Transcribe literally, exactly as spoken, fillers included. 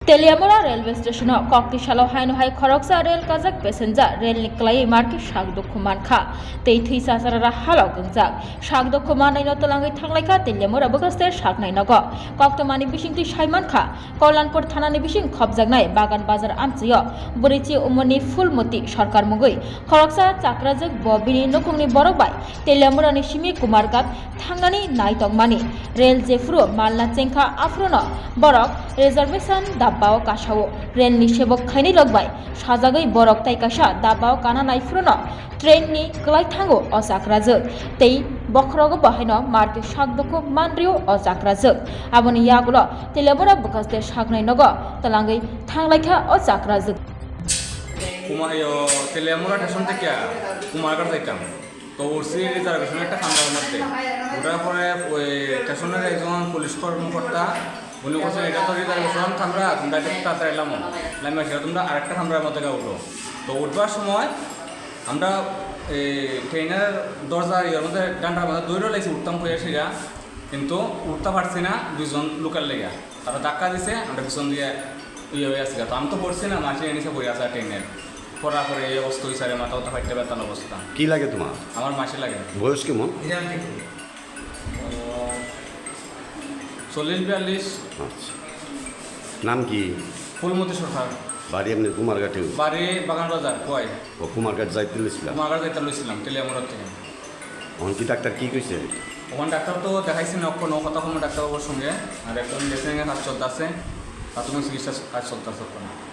Teliamura railway station-o kokti salo haino hai khoroksa rail kajak passenger rail ni kwlaiwi marke sak dukhu mankha tei thwi chacharara halok wngjak. Sak dukhu mannaino twlangwi thanglaikha Teliamura bwkhaste saknai nogo. Koktwmani bisingtwi saimankha, Kollanpur thanani bising khopjaknai Bagan Bazar amchio bwrwichi umorni Phulmoti Sarkar mungwi khoroksa chakrajwk, bo bini nukhungni borok bai Teliamurani simi Kumarghat thangnani naitokmani. Rail jephuru malna chengkha, aphuru no borok reservation dabbao kasao. Rail ni sebok khainwi rok bai sajagwi borok tai kaisa dabbao kana nai phuru no train ni kwlai thango o chakrajwk tei bokhorogo bo haino marke sak dukhu manrio o chakrajwk. Aboni yagulo Teliamura bwkhaste saknai nogo twlangwi thanglaikha o chakrajwk. Kuma yo Teliamura station থেকে কুমারঘাট যাইতাম। তো উঠছি রিজার্ভেশন একটা কামরার মধ্যে। ওঠার পরে ওই স্টেশনের একজন পুলিশ কর্মকর্তা, উনি বলছেন, "এটা তো রিজার্ভেশন কামরা, তোমরা এটা তাড়াতাড়ি লামো। লামিয়া সেটা তোমরা আরেকটা কামরার মধ্যে গিয়ে উঠো।" তো উঠবার সময় আমরা এই ট্রেনের দরজা ইয়ের মধ্যে, ডান্ডার মধ্যে দৌড়ে লাগছি, উঠতাম কইয়া সেটা, কিন্তু উঠতে পারছি না দুইজন লোকের লেগে। তারা ধাক্কা দিছে, আমরা পিছন দিয়ে ইয়ে হয়ে আসছি। তো আমি তো পড়ছি না, মাসি নিচে পড়ে আছে ট্রেনের। পড়ার পরে এই অবস্থা হয়েছে, আরে মাথা উঠা ফাটতে ব্যথার অবস্থা। কি লাগে তোমার? আমার মাসি লাগে। বয়স কেমন? চল্লিশ বিয়াল্লিশ। আচ্ছা। নাম কি? ফুলমতি সরকার। বাড়ি এমনি কুমারঘাটে? বাড়ি বাগান বাজার, কয়। ও কুমারঘাট যাইতে লইছিলাম? কুমারঘাট যাইতে লইছিলাম, তেলিয়ামুড়া থেকে। এখন কি ডাক্তার কি কইছে? ওখানে ডাক্তার তো দেখাইছি না, কোনো কথা কোনো ডাক্তারবাবুর সঙ্গে। আর এখন ড্রেসিংয়ের কাজ চলতেছে, প্রাথমিক চিকিৎসা কাজ চলতেছে ওখানে।